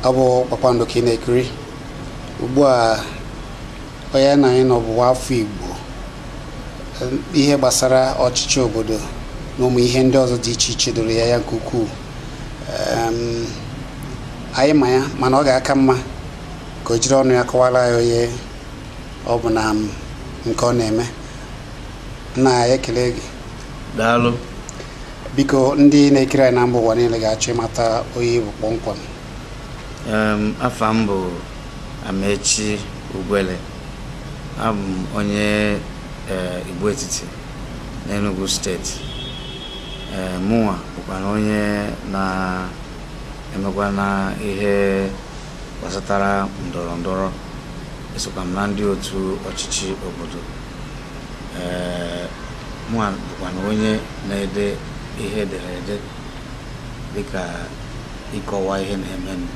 Ọ bụ Kpakpando ka ị na-ekiri ugbu a. Onye na anyị nọ bụ afọ Igbo, ihe gbasara ọchịchị obodo na ụmụ ihe ndị ọzọ dị iche iche doro ya ya nke ukwuu. Anyị ma ya, mana ọ ga-aka mma ka o jiri ọnụ ya kọwara ya onye ọ bụ na nke ọ na-eme. Nna ya, ekele gị. Daalụ. Biko, ndị na-ekiri anyị na mba ụwa niile ga-achọ ịmata onye bụ kpọmkwem. Afa m bụ Amechi Ugwele. Abụ m onye Igbo Etiti n'Enugu Steeti. Ee, mụnwa bụkwa na onye na-emekwa na ihe gbasatara ndọrọ ndọrọ. Esokwa m na ndị otu ọchịchị obodo. Ee, mụnwa bụkwa na onye na-ede ihe ederede, dịka ịkọwa ihe na-emenụ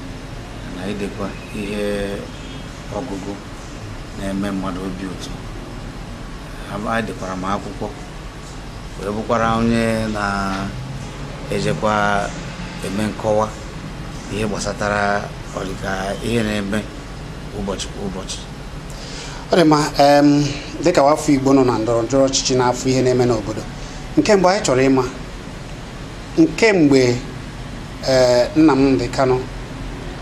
na idekwa ihe ọgụgụ na-eme mmadụ obi ụtọ. Edekwara m akwụkwọ, wee bụkwara onye na-ejekwa eme nkọwa ihe gbasatara ọdịka ihe na-eme ụbọchị kwa ụbọchị. Ọ dị mma. Dịka afọ Igbo nọ na ndọrọ ndọrọ ọchịchị n'afọ ihe na-eme n'obodo, nke mbụ anyị chọrọ ịma, nke mgbe ee Nnamdi Kanu,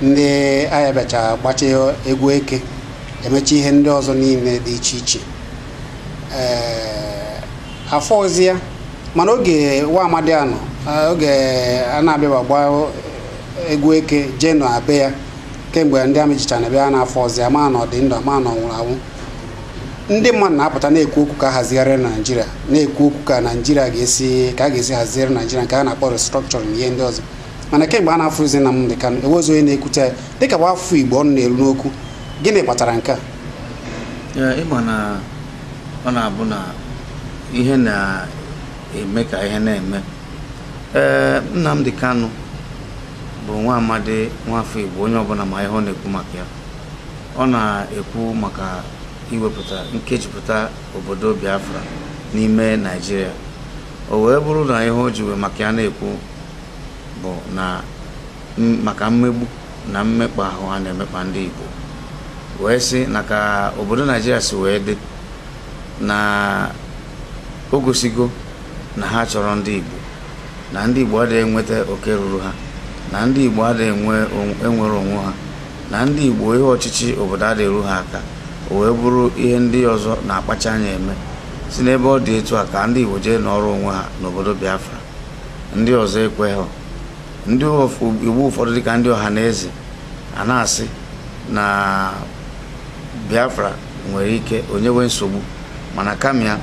ndị agha bịacha gbachie egwu eke, emechi ihe ndị ọzọ niile dị iche iche, ee afọ ozi ya, mana oge nwa amadi anọ, oge a na-abịa gba egwu eke jee na be ya, kemgbe ndị amị jichara na bịa n'afọ ọzọ ya, ma na ọ dị ndụ, ma na ọ nwụrụ anwụ, ndị mmadụ na-apụta na-ekwu okwu ka a hazigharị Naijiria, na-ekwu okwu ka Naijiria ga-esi, ka a ga-esi hazigharị Naijiria, nke a na-akpọ restructuring, ihe ndị ọzọ. Mana kemgbe a na-afụzi Nnamdi Kanu, enwezi onye na-ekwute ya. Dịka bụ afọ Igbo ọnụ na-eru n'okwu, gịnị kpatara nke a? Ee, ịma na ọ na-abụ na ihe na-eme ka ihe na-eme. Ee, Nnamdi Kanu bụ nwa amadi, nwafọ Igbo, onye ọbụla ma ihe ọ na-ekwu maka ya. Ọ na-ekwu maka iwepụta nkejipụta obodo Biafra n'ime Naijiria. O wee bụrụ na ihe o ji wee maka ya na-ekwu bụ na maka mmegbu na mmekpa ahụ a na-emekpa ndị Igbo, wee sị na ka obodo Naijiria si wee dị na o gosigo na ha chọrọ ndị Igbo, na ndị Igbo adịghị enweta oke ruru ha, na ndị Igbo adịghị enwere onwe ha, na ndị Igbo ihe ọchịchị obodo adịghị eru ha aka. O wee bụrụ ihe ndị ọzọ na-akpacha anya eme si n'ebe ọ dị etu a ka ndị Igbo jee nọrọ onwe ha n'obodo Biafra. Ndị ọzọ ekweghị. Ndị Igbo ụfọdụ, dịka ndị ọha na eze, a na-asị na Biafra nwere ike onyewe nsogbu, mana kama ya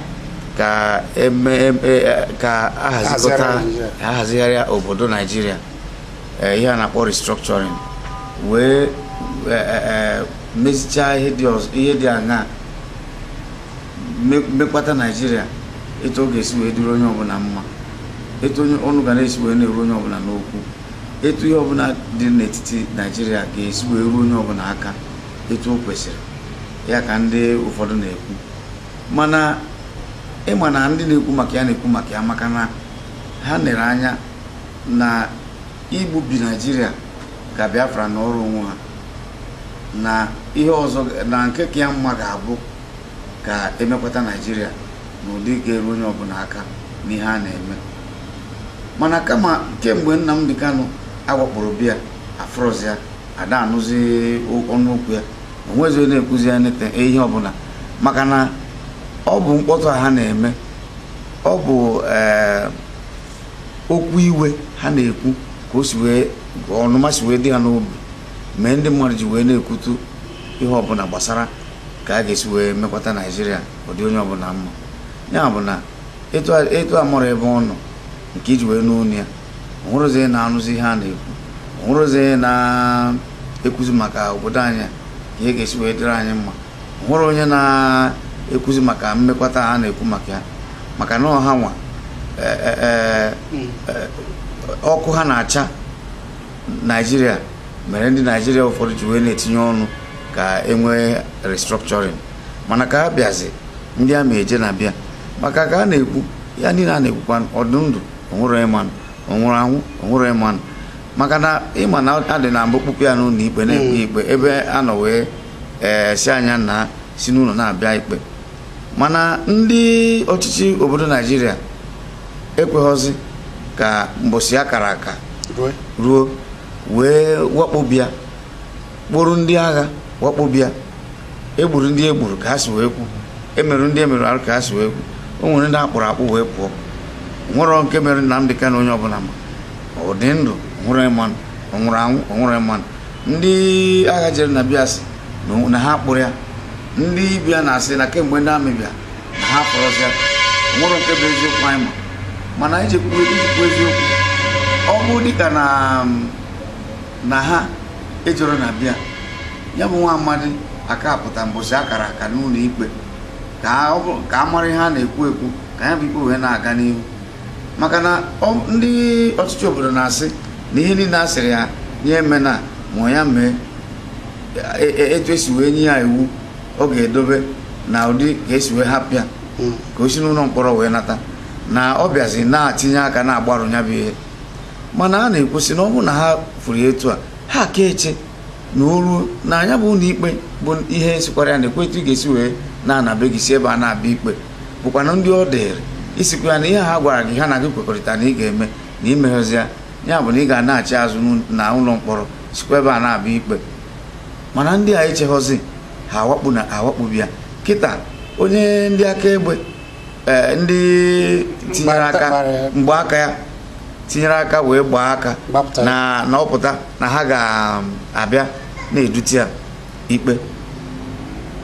ka eme ka ahazikọta ahazigharịa obodo Naijiria, ihe a na-akpọ restructuring, wee mezichaa ihe dị ọzọ, ihe dị aṅaa mekwata Naijiria etu ọ ga-esi wee dịrị onye ọbụla mma, etu onye ọnụ ga na-esi wee na-eru onye ọbụla n'okwu, etu ihe ọbụla dị n'etiti Naijiria ga-esi wee ruo onye ọbụla aka etu o kwesịrị. Ya ka ndị ụfọdụ na-ekwu. Mana ịma na ndị na-ekwu maka ya na-ekwu maka ya maka na ha nere anya na igbubi Naijiria ka Biafra nọrọ onwe ha, na ihe ọzọ na nke ka ya mma ga-abụ ka emekwata Naijiria n'ụdị ga-eru onye ọbụla aka n'ihe a na-eme. Mana kama kemgbe Nnamdi Kanu awakporo bịa, afrọzi ya, ada anụzi ọnụ okwu ya, onwezi onye na-ekwuzi ya nete ihe ọbụla, maka na ọ bụ mkpọtụ a ha na-eme, ọ bụ okwu iwe ha na-ekwu, ka o si wee ọnụma si wee dị ha n'obi mee ndị mmadụ ji wee na-ekwutu ihe ọbụla gbasara ka a ga-esi wee mekwata Naijiria ọ dị onye ọbụla mma. Ya bụ na etu a mụrụ ebe ọ nọ nke iji wee n'onu ya, onwerozi na-anụzi ihe a na-ekwu, onwerozi na-ekwuzi maka obodo anyị ka ihe ga-esi wee dịrị anyị mma, onwere onye na-ekwuzi maka mmekwata a na-ekwu maka ya, maka na ọha nwa ọkụ ha na-acha Naijiria mere ndị Naijiria ụfọdụ ji wee na-etinye ọnụ ka enwee restructuring. Mana ka a bịazi, ndị a ma eje na bịa maka ka a na-ekwu ya niile a na-ekwukwa ọdụ ndụ, onwere ịmanụ, onwere anwụ, onwere ịmanụ. Maka na ịma na adị na mbụ kpụpụ ya n'ụlọ ikpe na-ekpe ikpe ebe a nọ wee si anya na si n'ụlọ na-abịa ikpe. Mana ndị ọchịchị obodo Naijiria ekweghọzi ka mbọsị ya kara aka ruo wee wakpo bịa kpụrụ ndị agha wakpo bịa, egburu ndị egburu ka ha si wee kwu, emerụ ndị emerụ arụ ka ha si wee kwu, o nwere ndị akpụrụ akpụ wee pụọ. Nwere nke mere Nnamdi Kanu onye ọbụla ma ọ dị ndụ nwụrụ ịmanụ, ọ nwụrụ anwụ ọ nwụrụ ịmanụ. Ndị agha jere na bịa sị na ha kpụrụ ya, ndị bịa na-asị na kemgbe ndị amị bịa na ha kpọrọzi ya. Nwere nke bụ eziokwu anyị ma, mana ijikwu eziokwu ọ bụ dịka na ha ejoro na bịa ya bụ nwa amadi aka apụta mbọsị akara aka n'ụlọ ikpe ka a mara ihe a na-ekwu ekwu ka ya bụ ikpe wee na-aga n'ihu. Maka na ndị ọchịchị obodo na-asị na ihe niile a sịrị ya nye eme na ma ya mee etu esi wee nye ya iwu ọ ga-edobe na ụdị ka esi wee hapụ ya ka o si n'ụlọ mkpọrọ wee nata, na ọ bịazi na-atinye aka na-agbarụ ya bụ ihe. Mana a na-ekwusị na ọ bụrụ na ha furu ya etu a, ha ka eche na oru na anya bụ ụlọ ikpe bụ ihe sikwara ya na ekwe etu ị ga-esi wee na-anabe gị si ebe a na-abịa ikpe bụkwana ndị ọ dịrị isikwa ya na ihe ha gwara gị ha na gị kwekọrịta na ị ga-eme na imeghezi ya, ya bụ na ị ga na-achị azụ na ụlọ mkpọrọ sikwa ebe a na-abịa ikpe. Mana ndị a echeghọzi ha awakpu na awakpu bịa kịta onye ndị aka egbe ndị tinyere aka mgbe aka ya tinyere aka wee gbaa aka na ọpụta na ha ga-abịa na-edute ya ikpe.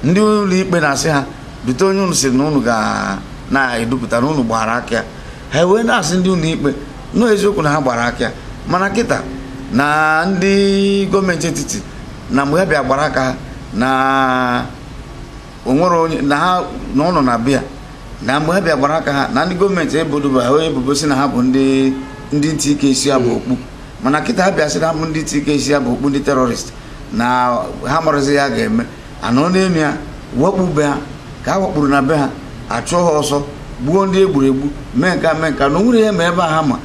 Ndị ụlọ ikpe na-asị ha dute onye unu sịrị na unu ga na-edupụta na unu gbara aka ya, ha wee na-asị ndị ụlọ ikpe nọọ eziokwu na ha gbara aka ya. Mana kịta na ndị gọọmenti etiti na mgbe ha bịa gbara aka ha na onwere onye na ha na ọ nọ na bịa na mgbe ha bịa gbara aka ha na ndị gọọmenti ebodoba ha ebubo sị na ha bụ ndị ntị ike isi ya bụ okpu. Mana kịta ha bịa sị na ha bụ ndị ntị ike isi ya bụ okpu, ndị terọrist, na ha marazi ya ga-eme anọ n'elu ya wakpu be ha ka ha wakpuru na be ha, achụọ ha ọsọ, gbuo ndị egburu egbu, mee nka mee nka na onwere ihe ma ebe a ha ma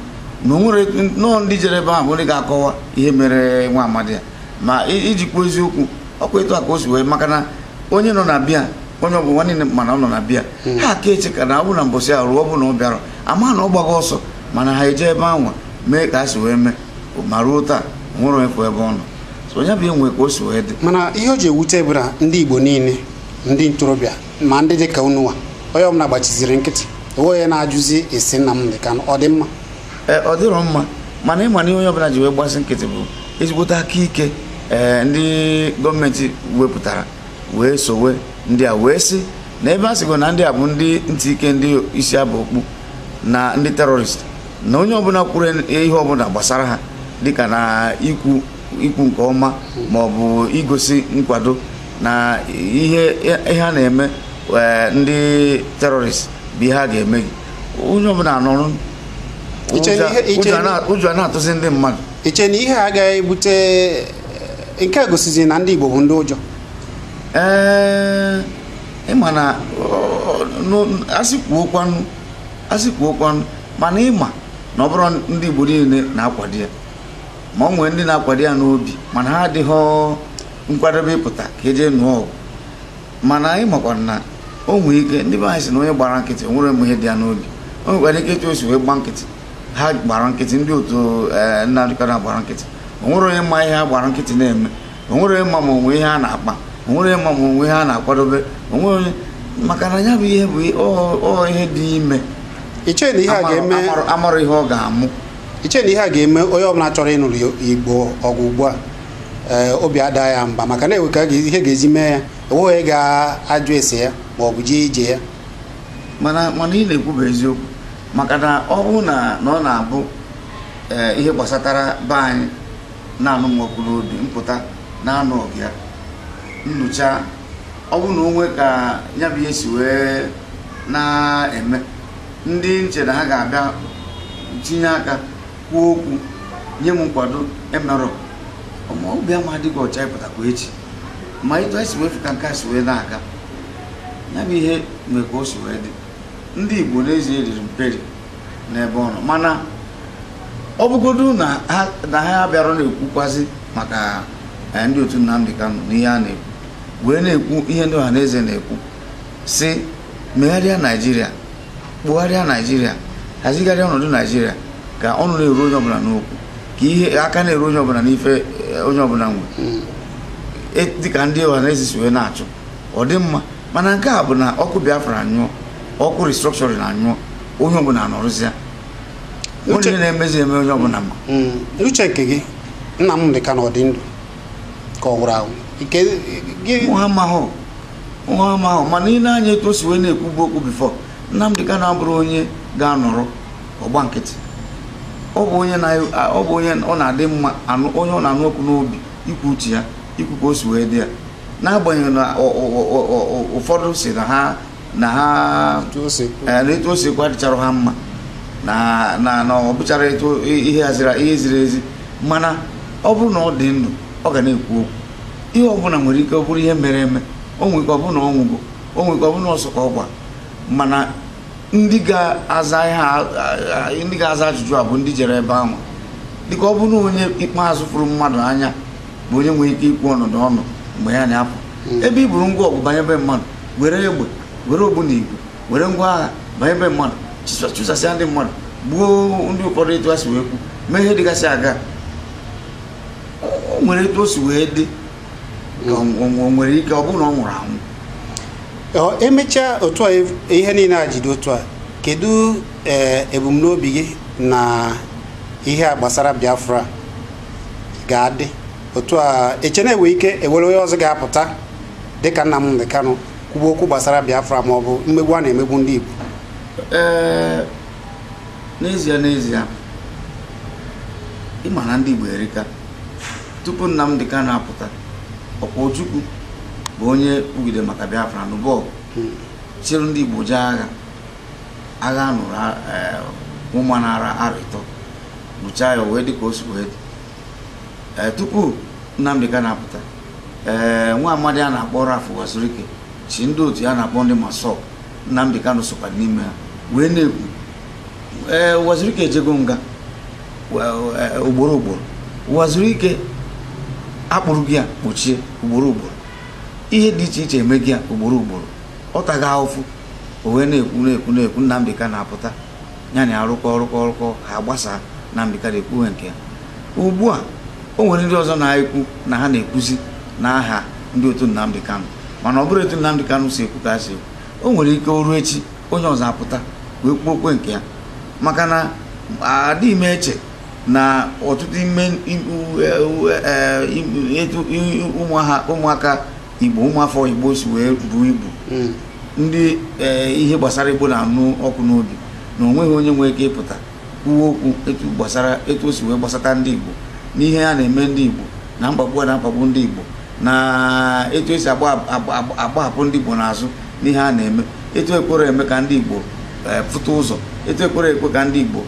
na onwere nọọ ndị jere ebe ahụ bụ ndị ga-akọwa ihe mere nwa amadi ya. Ma ijikwa eziokwu ọkwa etu a ka o si wee, maka na onye nọ na bịa onye ọbụla nwanne mana ọ nọ na bịa ha ka eche ka na ọ bụ na mbọsị ahụ ruo ọ bụ na ọ bịara ama na ọ gbago ọsọ, mana ha eje ebe anwa mee ka ha si wee mee ma ruo taa nwere onye fụ ebe ọ nọ. So onye bụ enwe ka o si wee dị. Mana ihe o ji ewute bụ na ndị Igbo niile, ndị ntorobịa ma ndị dị ka ununwa, onye ọbụla gbachiziri nkịtị, onwe onye na-ajụzi esi Nnamdi Kanu ọ dị mma? Ọ dịrọ mma. Mana ịma na ihe onye ọbụla ji wee gbasi nkịtị bụ ezigbote aka ike ndị gọọmenti wepụtara wee sowe ndị a wee sị na ebe a sịgo na ndị a bụ ndị ntị ike, ndị isi abụ okpu na ndị terọrist, na onye ọbụla kwuru ihe ọbụla gbasara ha dịka na ikwu nke ọma ma ọ bụ igosi nkwado na ihe ha na-eme ndị terọrist bụ ihe a ga-eme gị, onye ọbụla nọrọ ụjọ a na-atụzi ndị mmadụ. Iche na ihe a agaghị ebute nke a gosizi na ndị Igbo bụ ndị ụjọ? Ee, ịma na asị kwuo kwanụ, mana ịma na ọ bụrụ ndị Igbo niile na-akwado ya, ma ọ nwee ndị na-akwado ya n'obi mana ha adịghị nkwadobe ịpụta ka eje nụọ ọgụ. Mana anyị makwa na o nwee ike ndị be anyị sị na onye gbara nkịtị nwere m ihe dị ya n'obi, o nwekwara ike etu o si wee gba nkịtị, ha gbara nkịtị, ndị otu Nnamdi Kanu gbara nkịtị, o nwere onye ma ihe ha gbara nkịtị na-eme, o nwere onye ma ma onwe ihe a na-akpa, o nwere onye ma ma onwe ihe a na-akwadobe, o nwere onye maka na ya bụ ihe bụ ọ ihe dị ime. Iche na ihe a ga-eme amara ihe ọ ga-amụ. Iche na ihe a ga-eme onye ọbụla chọrọ ịnụrụ Igbo ọgụ ugbu a obi ada ya mba, maka na enwe ka ihe ga-ezi mee ya, enweghị onye ga-ajụ ese ya ma ọ bụ jee ije ya. Mana ị na-ekwu bụ eziokwu, maka na ọ bụ na ọ na-abụ ihe gbasatara be anyị na-anụ m ọkụ n'obi mpụta na-anụ ọgụ ya nnụcha, ọ bụ na onwe ka ya bụ ihe si wee na-eme ndị nche na ha ga-abịa tinye aka kwuo okwu nye m nkwado emerọ obi ama adịghị ọcha ịpụtakwa echi. Ma etu anyị si wee fụta nke a si wee na-aga ya bụ ihe nwee ka o si wee dị. Ndị Igbo n'ezie riri mperi n'ebe ọ nọ, mana Ọ bụgodu na ha bịara na-ekwukwazi maka ndị otu Nnamdi Kanu na ihe a na-ekwu, wee na-ekwu ihe ndị ọhaneze na-ekwu, si megharịa Naijiria, kpụgharịa Naijiria, hazigharịa ọnọdụ Naijiria ka ọnụ na-eru onye ọbụla n'okwu, ka ihe aka na-eru onye ọbụla n'ife onye ọbụla nwe, dịka ndị ọhaneze si wee na-achụ ọ dị mma. Mana nke a bụ na ọkụ Biafra anyụọ, ọkụ restructuring anyụọ, onye ọbụla anọrụzịa, onye na-emezi eme onye ọbụla ma. Uche nke gị, Nnamdi Kanu ọ dị ndụ ka ọ nwụrụ anwụ? Nwa amahụ. Mana ị na-anya etu o si wee na-ekwubu okwu bifo, Nnamdi Kanu abụrụ onye ga-anọrọ ọgba nkịtị. Ọ bụ onye ọ na-adị mma, onye ọ na-anụ okwu n'obi, ikwu uche ya, ikwu ka o si wee dị ya, n'agbanyeghị na ụfọdụ si na ha na etu o si ekwu adịchara ha mma, na ọ bụchara etu ihe ihe ziri ezi. Mana ọ bụrụ na ọ dị ndụ, ọ ga na-ekwu okwu. Ihe ọbụla nwere ike ọ bụrụ ihe mere eme, o nwere ike ọ bụrụ na ọ nwụgo, o nwere ike ọ bụrụ na ọ sọ ka ọ gwa. Mana ndị ga-aza ajụjụ a bụ ndị jere ebe ahụ. Dịka ọ bụrụ na onye ikpeazụ fụrụ mmadụ anya bụ onye nwere ike ikwu ọnọdụ ọnụ mgbe ya na-apụ. Ebe i buru ngwa ọgụ banye be mmadụ, were egbe, were ogbunigwe, were ngwa agha banye be mmadụ, chụsasịa ndị mmadụ, gbuo ndị ụfọdụ etu ha si wee kwu, mee ihe dịgasị aga. O nwere etu o si wee dị, ka o nwere ike ọ bụrụ na ọ nwụrụ anwụ. Emechaa otu a, ihe niile a jide otu a, kedu ebumnobi gị na ihe a gbasara Biafra ga-adị otu a? Eche na-enwe ike ewere onye ọzọ ga-apụta dịka Nnamdi Kanu kwuba okwu gbasara Biafra ma ọ bụ mmegbu a na-emegbu ndị Igbo? Ee, n'ezie ịma na ndị Igbo erika. Tupu Nnamdi Kanu apụta, ọkwa Ojukwu bụ onye kwugide maka Biafra n'ụbọgụ, chịrị ndị Igbo jee agha. Agha nụrụ ụmụnara arịtọ lụchaa ya wee dị ka o si wee dị. Tupu Nnamdi Kanu apụta, nwa amadi a na-akpọ Ralph Uwazuruike chi ndị otu ya na-akpọ ndị Masop, Nnamdi Kanu sokwa n'ime ha wee na-ekwu. Uwazuruike ejego nga ugboro ugboro. Uwazuruike akpụrụ gị ya kpochie ugboro ugboro, ihe dị iche iche eme gị ya ugboro ugboro, ọ taghị ahụfụ. O wee na-ekwu Nnamdi Kanu apụta, ya na arụkọ ha gbasaa. Nnamdi Kanu ekwuwe nke ya. Ugbu a o nwere ndị ọzọ na-ekwu na ha na-ekwuzi n'aha ndị otu Nnamdi Kanu, mana ọ bụrụ etu Nnamdi Kanu si ekwu ka ha si ekwu. O nwere ike o ruo echi onye ọzọ apụta wee kwuo okwe nke ya, maka na adịghị m eche na ọtụtụ ime etu ụmụaka Igbo, ụmụafọ Igbo si wee buo ibu, ndị ihe gbasara Igbo na-anụ ọkụ n'obi, na onweghị onye nwere ike ịpụta kwuo okwu etu gbasara etu o si wee gbasata ndị Igbo n'ihe a na-eme ndị Igbo, na mkpagbu a na-akpagbu ndị Igbo, na etu esi agbahapụ ndị Igbo n'azụ n'ihe a na-eme, etu ekwere eme ka ndị Igbo pụta ụzọ, etu ekwere ekwe ka ndị Igbo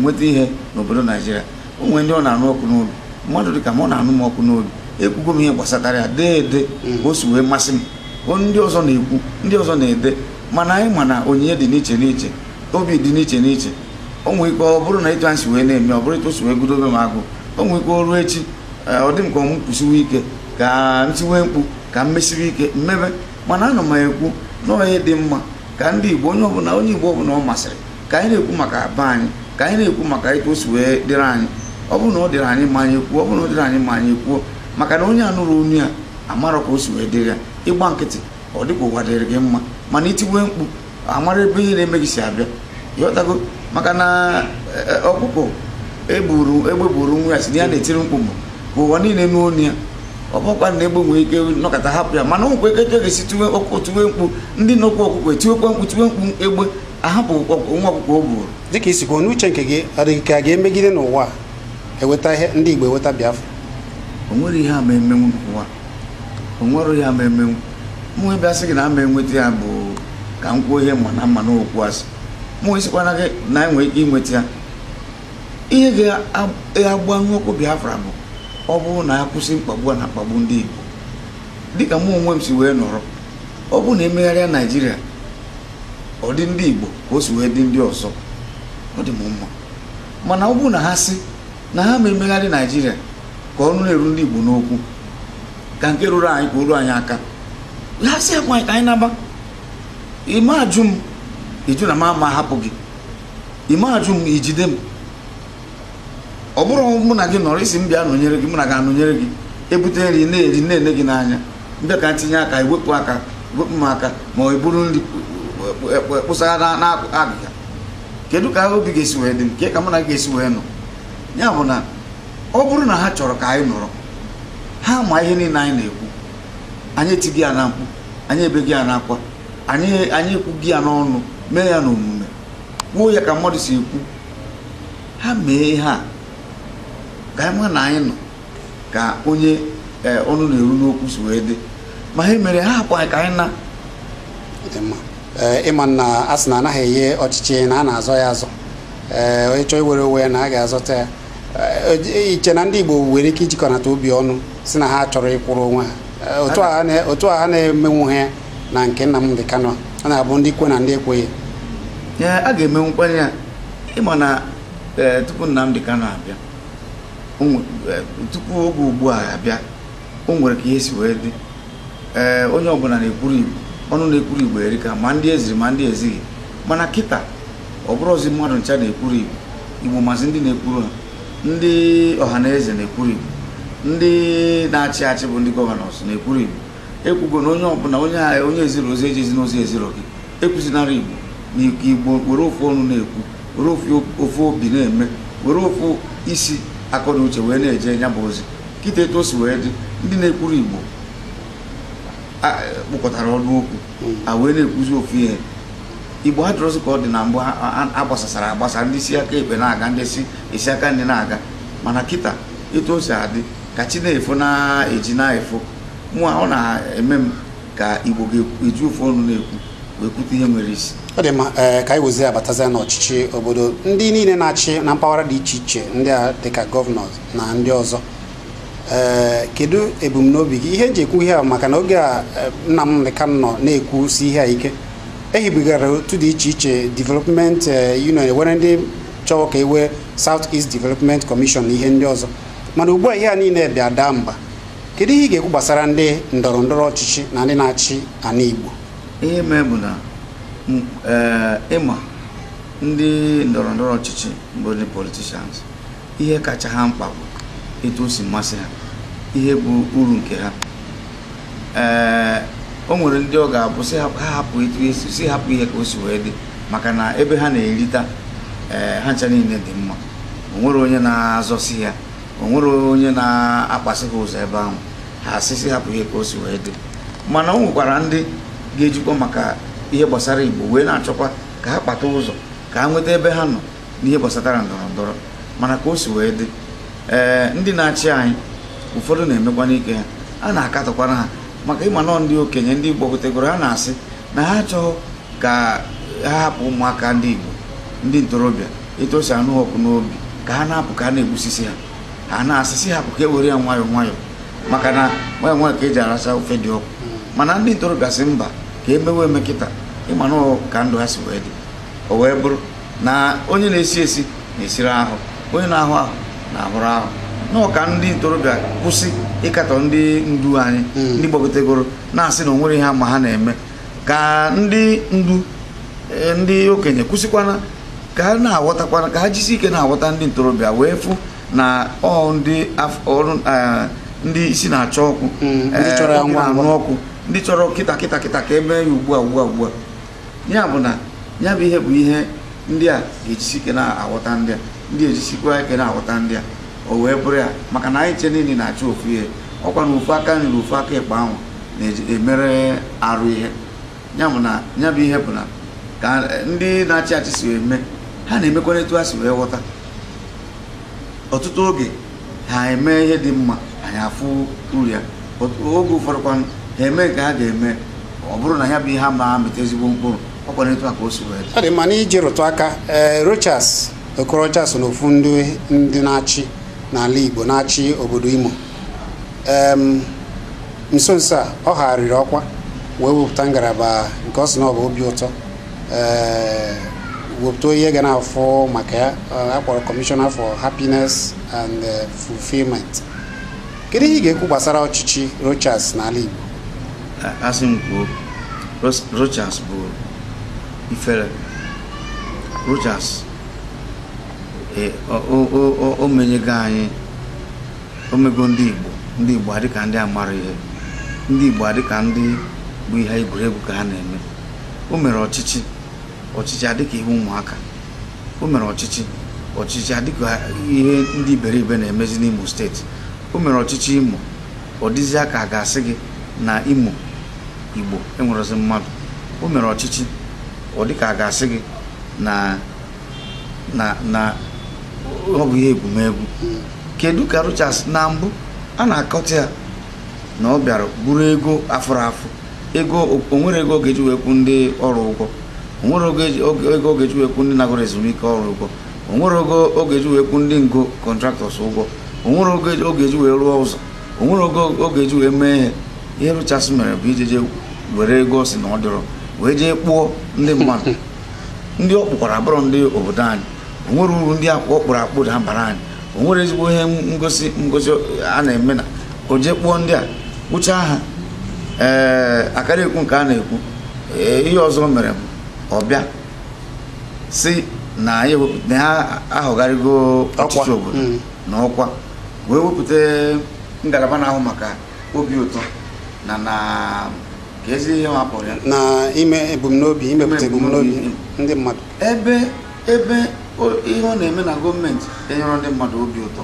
nweta ihe n'obodo Naijiria. O nwere ndị ọ na-anụ ọkụ n'obi, mmadụ dịka m ọ na-anụ m ọkụ n'obi, ekwugo m ihe gbasatara ya dee ede ka o si wee masị m. Ndị ọzọ na-ekwu, ndị ọzọ na-ede, mana anyị ma na onyinye dị n'iche n'iche, obi dị n'iche n'iche. O nwere ike ọ bụrụ na etu anyị si wee na-eme, ọ bụrụ etu o si wee gudobe m agụ, o nwere ike o ruo echi ọ dị m ka m kwụsiwe ike, ka m tiwe mkpu, ka m mesiwe ike mmebe. Mana ana m ekwu na ihe dị mma ka ndị Igbo, onye ọbụla, onye Igbo ọbụla ọ masịrị, ka anyị na-ekwu maka be anyị, ka anyị na-ekwu maka etu o si wee dịrị anyị. Ọ bụrụ na ọ dịrị anyị ma anyị ekwuo, ọ bụrụ na ọ dịrị anyị ma anyị ekwuo, maka na onye anụrụ onu ya amara ka o si wee dịrị ya. Ịgba nkịtị ọ dịka ụwa dịrị gị mma, mana itiwe mkpu amara ebe ihe na-eme gị si abịa, ịghọtago? Maka na ọkụkọ egbe buru nwa ya si na ya na-etiri mkpu mbụ ka ụwa niile nụ onu ya. Ọ bụkwa na egbe nwere ike nọkọta hapụ ya, mana nwekwa ike ga-esi tiwe ọkụkọ tiwe mkpu, ndị nọkwa ọkụkọ etiwekwa mkpu tiwe mkpu, egbe ahapụ nwa ọkụkọ o buru. Dịka isi kwuo, n'uche nke gị, ọ dị ka a ga-emegide n'ụwa eweta ihe ndị Igbo eweta Biafra? O nwere ihe ama emenwu n'ụwa, o nwere ihe ama emenwu. Mụ bịa sị gị na ama enweta ya bụ ka m kwuo ihe ma na mma n'okwu asị. Mụ esikwana gị na enwere ike inweta ya. Ihe ga-agbanwe okwu Biafra bụ ọ bụrụ na akwụsị mkpagbu a na-akpagbu ndị Igbo, dịka mụ onwe m si wee nọrọ. Ọ bụrụ na emegharịa Naijiria, ọ dị ndị Igbo ka o si wee dị ndị ọzọ, ọ dị m mma. Mana ọ bụrụ na ha sị na ha ma emegharị Naijiria ka ọnụ na-eru ndị Igbo n'okwu, ka nke ruru anyị ka o ruo anyị aka, ha sị akwa anyị ka anyị naba. Ime ajụ m ịjụ na m ama hapụ gị, ime ajụ m ijide m. Ọ bụrụ mụ na gị nọrọ isi m bịa nọnyere gị, mụ na gị anọnyere gị, ebute nri na-eri na-ene gị n'anya, mbịa ka ntinye aka ewepụ aka wepụ m aka, ma ọ bụrụ nri kpụsara n'agịga, kedu ka obi ga-esi wee dị m, ke ka mụ na gị ga-esi wee nọ? Ya bụ na ọ bụrụ na ha chọrọ ka anyị nọrọ, ha ma ihe niile anyị na-ekwu, anyị etighị ya na mkpu, anyị ebeghị ya n'akwa, anyị ekwughị ya n'ọnụ, mee ya n'omume, kwuo ya ka mmadụ si ekwu. Ha mee ihe a ka anyị ma na anyị nọ ka onye ọnụ na-eru n'okwu si wee dị. Ma ha mere ha hapụ anyị ka anyị na ịma na a sị na anaghị enye ọchịchị na a na-azọ ya azọ, onye chọọ iwere onwe ya na a ga-azọta ya. Iche na ndị Igbo nwere ike ijikọnata obi ọnụ si na ha chọrọ ịkwụrụ onwe ha, otu a ha na-emenwu ha na nke Nnamdi Kanu, ọ na-abụ ndị kwe na ndị ekweghị. A ga-emenwukwa ya. Ịma na tupu Nnamdi Kanu abịa, tupu oge ugbu a abịa, o nwere ka ihe si wee dị. Onye ọbụla na-ekwuru Igbo, ọnụ na-ekwuru Igbo erika, ma ndị eziri ma ndị ezighi. Mana kịta ọ bụrụzi mmadụ ncha na-ekwuru Igbo, Igbo mazi ndị na-ekwuru ha, ndị ọha na eze na-ekwuru Igbo, ndị na-achị achị bụ ndị gọvanọs na-ekwuru Igbo. Ekwugo na onye ọbụla onye eziri ozi ejezi n'ozi eziro gị, ekwuzinara Igbo na Igbo were ofu ọnụ na-ekwu, were ofu obi na-eme, were ofu isi akọ na uche wee na-eje ya bụ ozi. Kịta etu o si wee dị, ndị na-ekwuru Igbo kpụkọtara ọnụ okwu a wee na-ekwuzi ofu ihe. Igbo adịrọzi ka ọ dị na mbụ, agbasasara agbasa, ndị si aka ekpe na-aga, ndị si esi aka ndị na-aga. Mana kịta etu o si adị, ka chi na-efo na-eji na-efo, mụ ọ na-eme m ka Igbo ga-eji ofu ọnụ na-ekwu wee kwute ihe nwere isi. Ọ dị mma. Ka anyị wezie abatazie n'ọchịchị obodo, ndị niile na-achị na mpaghara dị iche iche, ndị a dịka gọvanọ na ndị ọzọ, kedu ebumnobi gị? Ihe nji ekwu ihe a maka na oge a Nnamdi Kanu nọ na-ekwu si ihe a ike, ehibigara otu dị iche iche, development union, ewere ndị chọrọ ka ewe South East Development Commission na ihe ndị ọzọ. Mana ugbu a ihe a niile bịa daa mba. Kedu ihe ị ga-ekwu gbasara ndị ndọrọ ndọrọ ọchịchị na ndị na-achị ala Igbo? Ihe mee bụ na ịma ndị ndọrọ ndọrọ ọchịchị bụ ndị politicians, ihe kacha ha mkpa bụ etu o si masị ha, ihe bụ uru nke ha. O nwere ndị ọ ga-abụ si ha hapụ etu esi si hapụ ihe ka o si wee dị, maka na ebe ha na-erita ha ncha niile dị mma. O nwere onye na-azọsi ya, o nwere onye na-akpasị ha ụzọ ebe ahụ, ha asị si hapụ ihe ka o si wee dị. Mana o nwekwara ndị ga-ejikwa maka ihe gbasara Igbo wee na-achọkwa ka ha kpata ụzọ ka ha nweta ebe ha nọ n'ihe gbasatara ndọrọ ndọrọ. Mana ka o si wee dị, ndị na-achị anyị ụfọdụ na-emekwa n'ike ha, a na-akatọkwara ha maka ịma nọ ndị okenye ndị gbagotegoro ha na-asị na ha achọghị ka ha hapụ ụmụaka ndị Igbo, ndị ntorobịa etu o si anụ ọkụ n'obi ka ha na-apụ ka ha na-egbusisi ha, ha na-asịsị hapụ ka e were ya nwayọọ nwayọọ, maka na nwayọọ nwayọọ ka eji aracha ofe dị ọkụ. Mana ndị ntorobịa sị mba, ka emewe eme kịta, ịma na ka ndụ ha si wee dị. O wee bụrụ na onye na-esi esi na-esiri ahụ, onye na-ahụ ahụ na-ahụrụ ahụ. Nọọ ka ndị ntorobịa kwụsị ịkatọ ndị ndu anyị, ndị gbagotegoro na-asị na o nwere ihe ma ha na-eme, ka ndị ndu ndị okenye kwụsịkwana ka ha na-aghọtakwana, ka ha jisi ike na-aghọta ndị ntorobịa wee fụ na ọ ndị ọrụ ndị isi na-achọ ọkụ, ndị chọrọ ya ngwa ngwa, na-anụ ọkụ, ndị chọrọ kịta kịta kịta ka emee ya ugbu a ugbu a ugbu a. Ya bụ na ya bụ ihe bụ ihe ndị a ga-ejisi ike na-aghọta ndị a, ndị ejisikwa ike na-aghọta ndị a, o wee bụrụ ya. Maka na anyị che niile na-achọ ofu ihe, ọkwa na ofu aka nri na ofu aka ịkpa ahụ na-emere arụ ihe. Ya bụ na ya bụ ihe bụ na ka ndị na-achị achị si eme, ha na-emekwana etu ha si wee ghọta. Ọtụtụ oge ha eme ihe dị mma, anyị afụ uru ya. Oge ụfọdụ kwa ha eme nke ha ga-eme, ọ bụrụ na ya bụ ihe ha ma amịta ezigbo mkpụrụ, ọkwa etu a ka o si wee dị. Ọ dị mma. N'iji rụtụ aka, Rochas Okorocha so n'ofu ndị na-achị n'ala Igbo, na-achị obodo Imo. Nso nso a ọ gharịrị ọkwa wee wepụta ngalaba nke ọ sị na ọ bụ obi ụtọ, Wepụta ihe ga na-afụ maka ya, akpọrọ Commissioner for Happiness and Fulfillment. Kedu ihe ị ga-ekwu gbasara ọchịchị Rochas n'ala Igbo? Asị m kwuo, Rochas bụ ifere. Rochas o menyego anyị, o mego ndị Igbo, ndị Igbo adịka ndị amara ihe, ndị Igbo adịka ndị bụ ihe egwuregwu ka ha na-eme. O mere ọchịchị, ọchịchị adịka ihe ụmụaka. O mere ọchịchị, ọchịchị adịka ihe ndị iberibe na-emezi n'Imo steeti. O mere ọchịchị Imo, ọ dịzịa ka a ga-asị gị na Imo Igbo enwerezi mmadụ. O mere ọchịchị, ọ dịka a ga-asị gị na na na ọ bụ ihe egwumegwu. Kedu ka Rochas na mbụ a na-akọta ya na ọ bịara buru ego afụrụ afụ, ego o nwere ego ọ ga-eji wee kwụ ndị ọrụ ụgwọ, o nwere ego ọ ga-eji wee kwụ ndị nagoro ezumike ọrụ ụgwọ, o nwere ego ọ ga-eji wee kwụ ndị ngo contractors ụgwọ, o nwere ego ọ ga-eji wee rụọ ụzọ, o nwere ego ọ ga-eji wee mee ihe. Ihe Rochas mere bụ ije jee were ego ọ sị na ọ dịrọ wee jee kpụọ ndị mmadụ. Ndị ọ kpụkwara abụrụ ndị obodo anyị, o nwere uru ndị ọ kpụrụ akpụ dabara anyị, o nwere ezigbo ihe ngosi ngosi a na-eme na o jee kpụọ ndị a kpụchaa ha. Akara ekwu nke a na-ekwu. Ihe ọzọ mere bụ ọ bịa si na ya na ya ahọgharịgo ọchịchị obodo na ọkwa, wee wepụta ngalaba na-ahụ maka obi ụtọ na na ka ezi ihe ma kpọrọ ya na ime ebumnobi, imepụta ebumnobi ndị mmadụ. Ebe ebe ihe ọ na-eme na gọọmenti enyere ndị mmadụ obi ụtọ,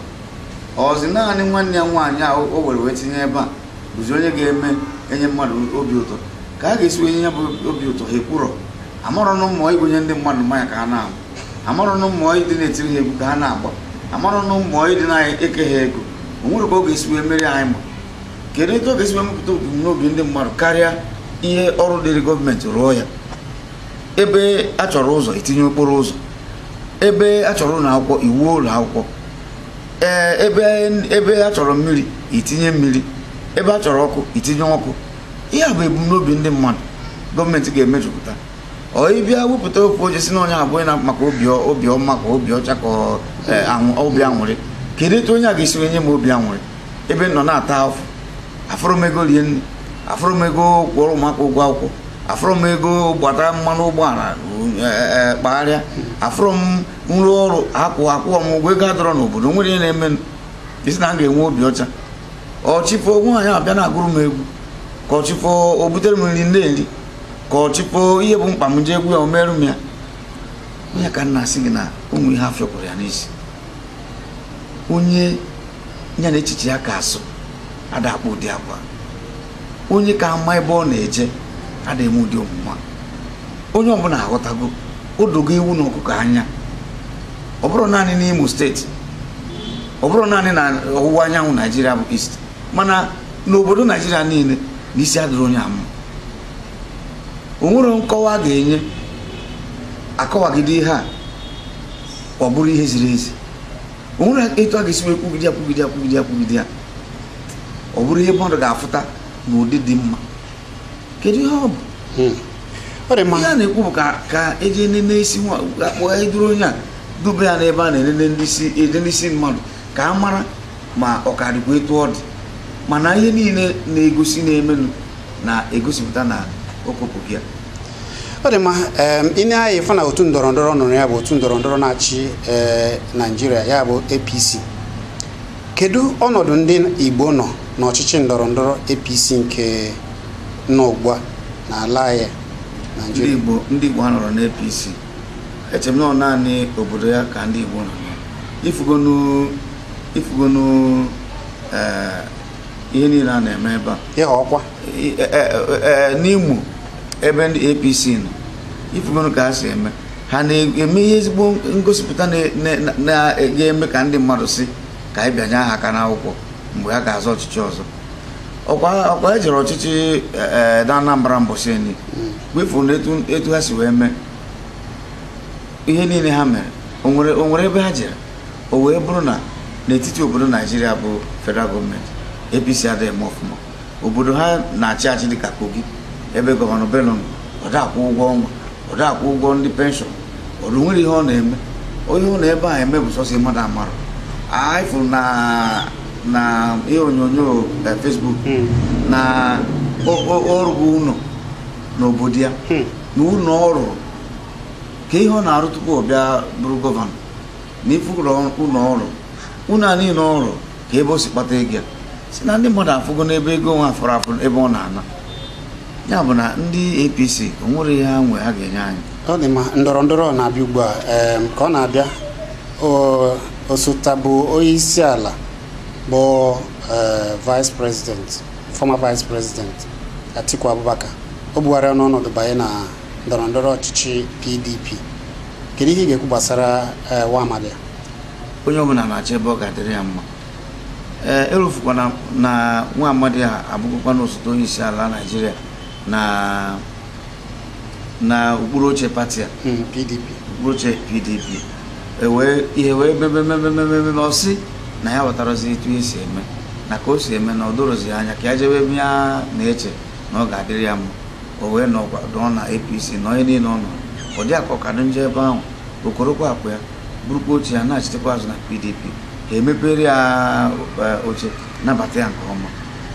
ọzi naanị nwanne ya nwaanyị a o were wee tinye ebe a bụzi onye ga-eme enye mmadụ obi ụtọ. Ka a ga-esi wee nye ya bụ obi ụtọ, ha ekwurọ amarọnụ mmụọ ịgụnye ndị mmadụ mmanya ka ha na-aṅụ, amarọnụ mmụọ ịdị na-etiri ha egwu ka ha na-agba, amarọnụ mmụọ ịdị na-eke ha ego. O nwere ka ọ ga-esi wee merie anyị ma kedu etu ọ ga-esi wee mepụta ebumnobi ndị mmadụ karịa ihe ọrụ dịrị gọọmenti rụọ ya. Ebe a chọrọ ụzọ etinye okporo ụzọ, ebe a chọrọ ụlọ akwụkwọ iwuo ụlọ akwụkwọ, ee ebe ebe a chọrọ mmiri itinye mmiri, ebe a chọrọ ọkụ itinye ọkụ. Ihe a bụ ebumnobi ndị mmadụ gọọmenti ga-emejupụta. Ọ ịbịa wepụta ofu oche si na onye abụghị na maka obi ọma ka obi ọcha ka obi aṅụrị. Kedu etu onye a ga-esi wee nye m obi aṅụrị ebe m nọ na-ata afụ? Afụrụ m ego rie nri, afụrụ m ego kwụọrọ ụmụaka ụgwọ akwụkwọ, afụrụ m ego gbata mmanụ ụgbọala kpagharịa, afụrụ m nrụ ọrụ akwụ akwụọ m ụgwọ, ego adọrọ n'obodo, nwere ihe na-eme isi na m ga-enwe obi ọcha. Ọchịfo nwaanyị abịa na-agụrụ m egwu, ka ọchịfo o butere m nri na-eri, ka ọchịfo ihe bụ mkpa m jee egwu ya o merụ m ya. Onye ka m na-asị gị na ụmụ ihe afịọkwara ya n'isi, onye ya na echiche ya ka asụ ada akpụ ụdị agwa, onye ka ama ebe ọ na-eje ada eme ụdị omume a. Onye ọbụla aghọtago odogo ewu na ọkụkọ anya. Ọ bụrụ naanị n'Imo steeti, ọ bụrụ naanị na ọwụwa anyanwụ Naijiria bụ East, mana n'obodo Naijiria niile na isi adịrị onye ama. O nwere nkọwa a ga-enye akọwagide ihe a ọ bụrụ ihe ziri ezi. O nwere etu a ga-esi wee kwugide ya kwugide ya kwugide ya kwugide ya ọ bụrụ ihe mmadụ ga-afụta n'ụdị dị mma. Kedu ihe ọ bụ? Ọ dị mma. Ihe a na-ekwu bụ ka ka eji nene isi nwa akpọ eduru onye a dube ya n'ebe a na-enene ndị isi enene isi mmadụ ka a mara ma ọ ka dịkwa etu ọ dị. Mana ihe niile na-egosi na-emenụ na-egosipụta na okopụ ya. Ọ dị mma. Ị na-anya ịfụ na otu ndọrọ ndọrọ nọrọ ya bụ otu ndọrọ ndọrọ na-achị Naijiria, ya bụ APC. Kedu ọnọdụ ndị Igbo nọ n'ọchịchị ndọrọ ndọrọ APC nke nọ ugbu a n'ala anyị Naijiria? Ndị Igbo ha nọrọ n'APC, eche m na ọ naanị obodo ya ka ndị Igbo nọ na ifugonu ifugonu ihe niile a na-eme ebe a. Ịghọ ọkwa n'Imo ebe ndị APC nọ, ifugonu ka ha si eme, ha na-eme ihe ezigbo ngosipụta na-ga-eme ka ndị mmadụ si ka anyị bịanye aha aka n'akwụkwọ mgbe ha ga-azọ ọchịchị ọzọ. Ọkwa ọkwa ejere ọchịchị na Anambra mbọsị enyi wefuru na etu etu ha si wee mee ihe niile ha mere, o nwere o nwere ebe ha jere. O wee bụrụ na n'etiti obodo Naijiria bụ federal gọọmenti, APC adịghị eme ọfụma. Obodo ha na-achị achị dịka Kogi, ebe gọvanọ Bello nọ, ọ da akwụ ụgwọ ọnwa, ọ da akwụ ụgwọ ndị pension, Ọ nwere ihe ọ na-eme, onye ọ na-ebe a eme bụ sọsọ mmadụ amarụ. Anyị fụrụ na ihe onyonyo Facebook na ọrụ bụ ụlọ n'obodo ya, na ụlọ ọrụ ka ihe ọ na-arụ tupu ọ bịa bụrụ gọvanọ, na ifụrụ ụlọ ọrụ ụlọ a niile ọrụ ka ebe o si kpata ego ya, si na ndị mmadụ afụgo n'ebe ego nwa afọrọ afọ ebe ọ na-ana. Ya bụ na ndị APC o nwere ihe ha nwe ha ga-enye anyị. Ọ dị mma. Ndọrọ ndọrọ na-abịa ugbu a, ka ọ na-abịa, osote bụ onye isi ala bụ vice president, former vice president Atiku Abubakar, o bugharịa n'ọnọdụ banye na ndọrọ ndọrọ ọchịchị PDP. Kedu ihe ị ga-ekwu gbasara nwa amadi a? Onye ọbụla na-achọ ebe ọ ga-adịrị ya mma. Ee, erufukwana na nwa amadi a abụghịkwa na osote onye isi ala Naijiria na okpuru oche pati a, PDP, okpuru oche PDP. Ewee ihe wee mebe, ọ sị na ya ghọtarazi etu esi eme na ka o si eme na ọ dorozi anya ka ya jebe ebe ya na-eche na ọ ga-adịrị ya mma. O wee nọkwa nọ na APC na onye niile ọ nọ, ọ dị aka ọkadụ nje ebe ahụ, okorokwa akpa ya burukwa oche ya na-achitekwa azụ na PDP. Ha emepere ya oche, nabata ya nke ọma.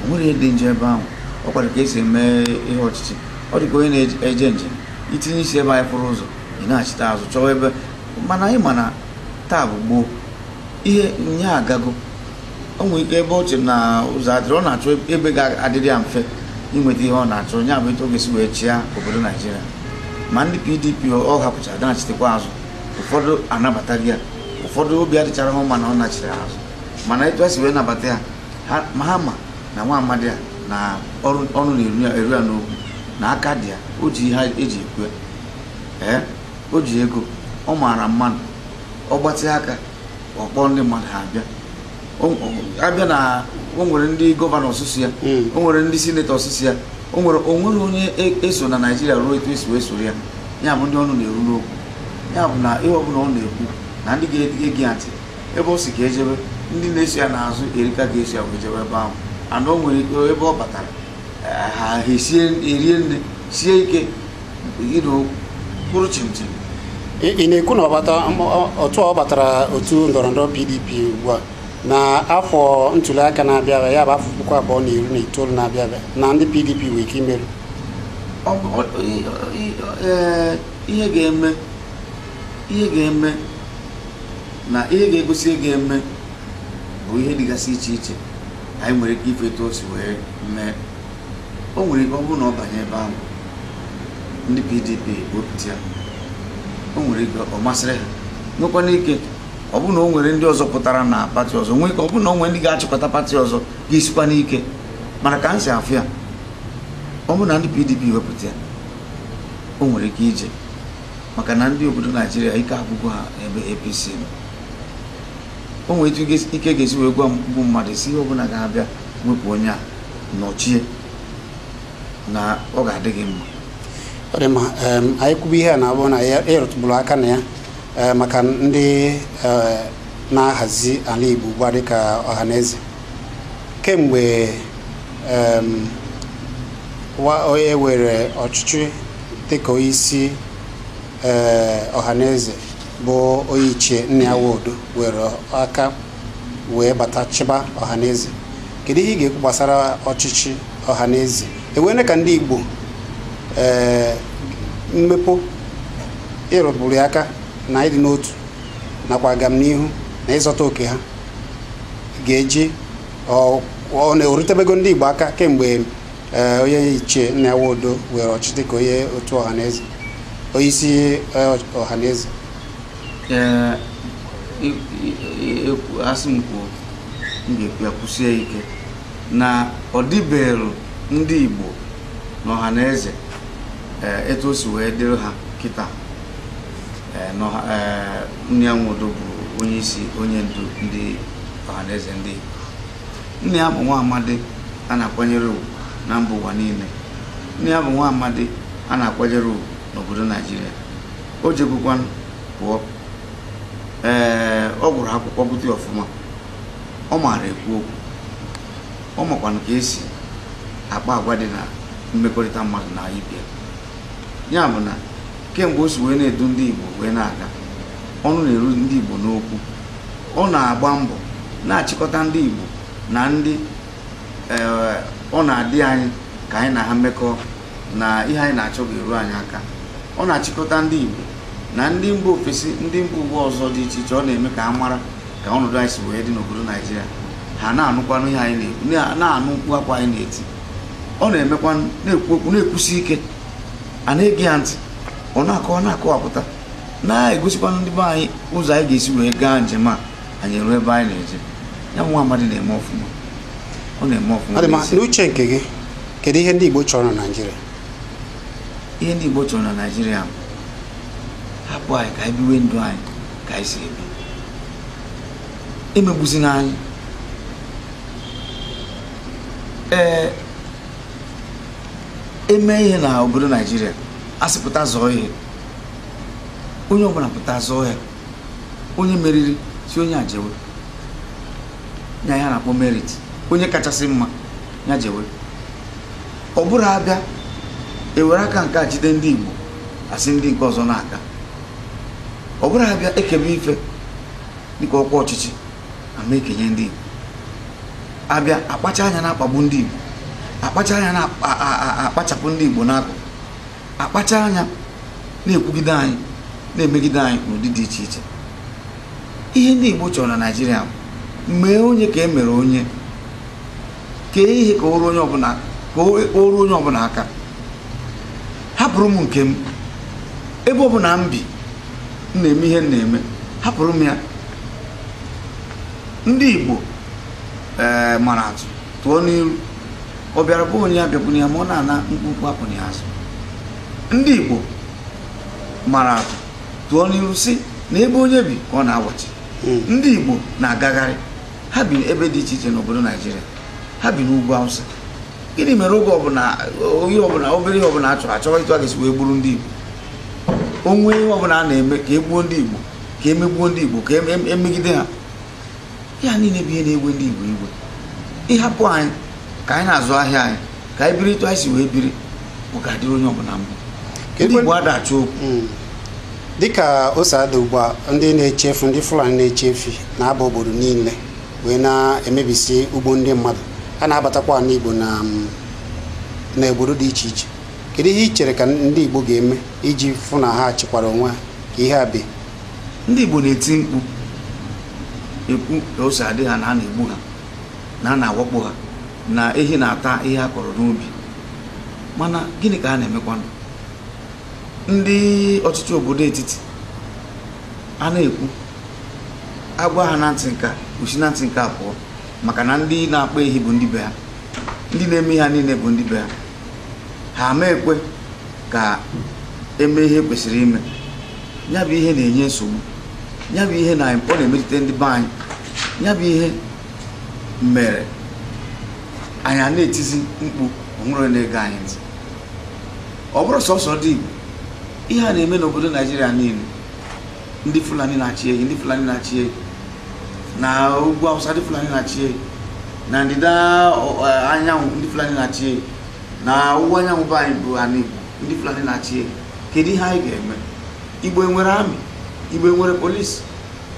O nwere ihe dị njọ ebe ahụ. Ọ kwara ka esi eme ihe ọchịchị. Ọ dị ka onye na-eje njem, itinye isi ebe anyị fụrụ ụzọ, ị na-achite azụ chọwa ebe. Mana anyị ma na taa bụ gboo, ihe nye agago. O nwere ike ebe ọ chere na ụzọ adịrị, ọ na-achọ ebe ga-adịrị ya mfe inweta ihe ọ na-achọ, ya bụ etu ọ ga-esi wee chịa obodo Naijiria. Ma ndị PDP ọ hapụchara na-achitekwa azụ, ụfọdụ anabataghị ya, ụfọdụ obi adịchara ha mma na ọ nachiri azụ. Mana etu a si wee nabata ya, ma ha ma na nwa amadi a na ọrụ ọnụ na-eru ya eru ya n'okwu na aka dị ya, o ji ihe eji ekwu ya, ee, o ji ego, ọ maara mmadụ, ọ gbatị aka ọ kpọọ ndị mmadụ, ha abịa. Abịa na o nwere ndị gọvanọ ọsụsụ ya, o nwere ndị sinetọ ọsụsụ ya, o nwere onye eso na Naijiria ruo etu esi wee soro ya. Ya bụ ndị ọnụ na-eru n'okwu. Ya bụ na ihe ọbụla ọ na-ekwu na ndị ga-ege ya ntị, ebe ọ si ka ejebe, ndị na-eso ya n'azụ erika ga-eso ya wee jebe ebe ahụ. And o nwere ike ebe ọ batara, ha esie erie nne sie ike ịnụ kwụrụ chimchim. Ị na-ekwu na otu ọ batara otu ndọrọndọrọ PDP ugbu a, na afọ ntuli aka na-abịa abịa, ya bụ afọ 2019 na-abịa abịa, na ndị PDP nwere ike imeri? Ee, ihe ga-eme na ihe ga-egosi ihe ga-eme bụ ihe dịgasị iche iche anyị nwere ike ife etu o si wee mee. O nwere ike ọ bụrụ na ọ banye ebe ahụ, ndị PDP wepụta ya, o nwere ike ọ masịrị ha. Nwekwana ike ọ bụrụ na o nwere ndị ọzọ pụtara na pati ọzọ, nwee ike ọ bụrụ na o nwere ndị ga-achịkọta pati ọzọ ga-esikwa n'ike. Mana ka m si afụ ya, ọ bụrụ na ndị PDP wepụta ya, o nwere ike ije, maka na ndị obodo Naijiria ike agwụgwọ ha ebe APC nọ. O nwere etu ike ga-esi wee gwa mgbu mmadụ si ihe ọbụla ga-abịa wepụ onye a nọchie na ọ ga-adị gị mma. Ọ dị mma. Anyị kwubu ihe a na-abụ na ya ịrụtụbụrụ aka na ya, maka ndị na-ahazi ala Igbo ugbu a dịka Ọhaneze kemgbe onye were ọchịchị dịka onyeisi Ọhaneze bụ onye ichie Nna ya Nwodo were aka wee bata chịba Ọhaneze, kedu ihe ị ga-ekwu gbasara ọchịchị Ọhaneze ewere ka ndị Igbo mmepụ ịrụbụrụ ya aka na ịdị n'otu nakwa agamnihu na ịzọta oke ha ga-eji ọ na-erutebego ndị Igbo aka kemgbe onye ichie Nna ya Nwodo were ọchịchị dịka onye otu Ọhaneze, onye isi Ọhaneze? Ee, asị m kwuo, m ga-ekwu ya kwụsie ike na ọ dịberụ ndị Igbo na Ọhaneze etu o si wee dịrị ha kịta. Nna ya Nwodo bụ onye isi, onye ndu ndị Ọhaneze ndị Igbo. Nna ya bụ nwa amadi a na-akwanyere ugwu na mba ụwa niile. Nna ya bụ nwa amadi a na-akwanyere ugwu n'obodo Naijiria. O jegokwanụ pụọ. Ee, ọ gụrụ akwụkwọ gụte ọfụma, ọ maara ekwu okwu, ọ makwanụ ka esi akpa agwa dị na mmekọrịta mmadụ na ibe ya. Ya bụ na Kemgbe o si wee na-edu ndị Igbo wee na-aga, ọnụ na-eru ndị Igbo n'okwu. Ọ na-agba mbọ na-achịkọta ndị Igbo na ndị ọ na-adị anyị ka anyị na ha mmekọ na ihe anyị na-achọ ga-eru anyị aka. Ọ na-achịkọta ndị Igbo na ndị mba ofesi, ndị mba ụwa ọzọ dị iche iche. Ọ na-eme ka ha mara ka ọnọdụ anyị si wee dị n'obodo Naijiria. Ha na-anụkwanụ ihe anyị na-ekwu, na-anụ mkpu akwa anyị na-eti. Ọ na-emekwa na-ekwu okwu, na-ekwusi ike, a na-ege ya ntị. Ọ na-akọwa, na-akọwapụta, na-egosikwa ndị be anyị ụzọ anyị ga-esi wee gaa njem a anyị eruo ebe anyị na-eje. Ya nwa amadi na-eme ọfụma, ọ na-eme ọfụma. Ọ dị mma. N'uche nke gị, kedu ihe ndị Igbo chọrọ na Naịjirịa? Ihe ndị Igbo chọrọ na Naịjirịa bụ hapụ anyị ka anyị biwe ndụ anyị ka anyị si ebi, emegbuzina anyị. Ee, eme ihe na obodo Naijiria, a sị pụta zọọ ihe, onye ọbụla pụta zọọ ya, onye meriri si onye a jewe, ya ya na-akpọ merit, onye kachasị mma ya jewe. Ọ bụrụ abịa ewere aka nke a jide ndị Igbo, asị ndị nke ọzọ na-aga. Ọ bụrụ abịa ekebe ife dịka ọkwa ọchịchị, ama ekenye ndị Igbo. Abịa akpacha anya na-akpagbu ndị Igbo, akpacha anya na-akpachapụ ndị Igbo n'akụkụ, akpacha anya na-ekwugide anyị, na-emegide anyị n'ụdị dị iche iche. Ihe ndị Igbo chọrọ na Naịjirịa bụ mee onye ka e mere onye, kee ihe ka o ruo onye ọbụla, ka o ruo onye ọbụla aka. Hapụrụ m nke m, ebe ọbụla m bi m na-eme ihe m na-eme, hapụrụ m ya. Ndị Igbo ee mara atụ tụọ n'iru, ọ bịara bụ onye abịakwuna ya ma ọ na-ana mkpụmkpụ apụ ya azụ. Ndị Igbo mara atụ tụọ n'iru si na ebe onye bi ka ọ na-awachi. Ndị Igbo na-agagharị, ha bi ebe dị iche iche n'obodo Naijiria, ha bi n'ugwu Awụsa. Gịnị mere oge ọbụla onye ọbụla obere ihe ọbụla a chọrọ achọrọ ịtụ a ga-esi wee gburu ndị Igbo? Onwe ihe ọbụla a na-eme ka e gbuo ndị Igbo, ka emegbuo ndị Igbo, ka emegide ha, ya niile bụ ihe na-ewe ndị Igbo iwe. Ịhapụ anyị ka anyị na-azụ ahịa anyị, ka anyị biri ịtụ anyị si wee biri, ọ ga-adịrị onye ọbụla mma. Ndị Igbo adachọ okwu. Dịka o si ada ugbu a, ndị na-echefu, ndị Fulani na-echefu na-aba obodo niile wee na-emebisi ugbo ndị mmadụ, ha na-abatakwa ala Igbo na obodo dị iche iche. Kedu ihe ị chere ka ndị Igbo ga-eme iji fụ na ha chịkwara onwe ha ka ihe a bie? Ndị Igbo na-eti mkpu ekwu ka o si adị ha na a na-egbu ha, na a na-awakpo ha, na ehi na-ata ihe a kọrọ n'ubi. Mana gịnị ka a na-emekwanụ? Ndị ọchịchị obodo etiti a na-ekwu, agwa ha na ntị nka osi na ntị nke abụọ, maka na ndị na-akpa ehi bụ ndị be ha, ndị na-eme ihe niile bụ ndị be ha. Ha ama ekwe ka eme ihe kwesịrị ime. Ya bụ ihe na-enye nsogbu, ya bụ ihe na ọ na-emetụta ndị be anyị, ya bụ ihe mere anyị a na-etizi mkpu onwere na-ege anyị ntị. Ọ bụrụ sọsọ dị Igbo, ihe a na-eme n'obodo Naijiria niile, ndị Fulani na-achị ehi, ndị Fulani na-achị ehi na ugwu Awụsa, ndị Fulani na-achị ehi na ndịda anyanwụ, ndị Fulani na-achị ehi na ugwu anyanwụ be anyị bụ ala Igbo, ndị Fulani na-achị ehi. Kedu ihe anyị ga-eme? Igbo enwere amị? Igbo enwere polisi?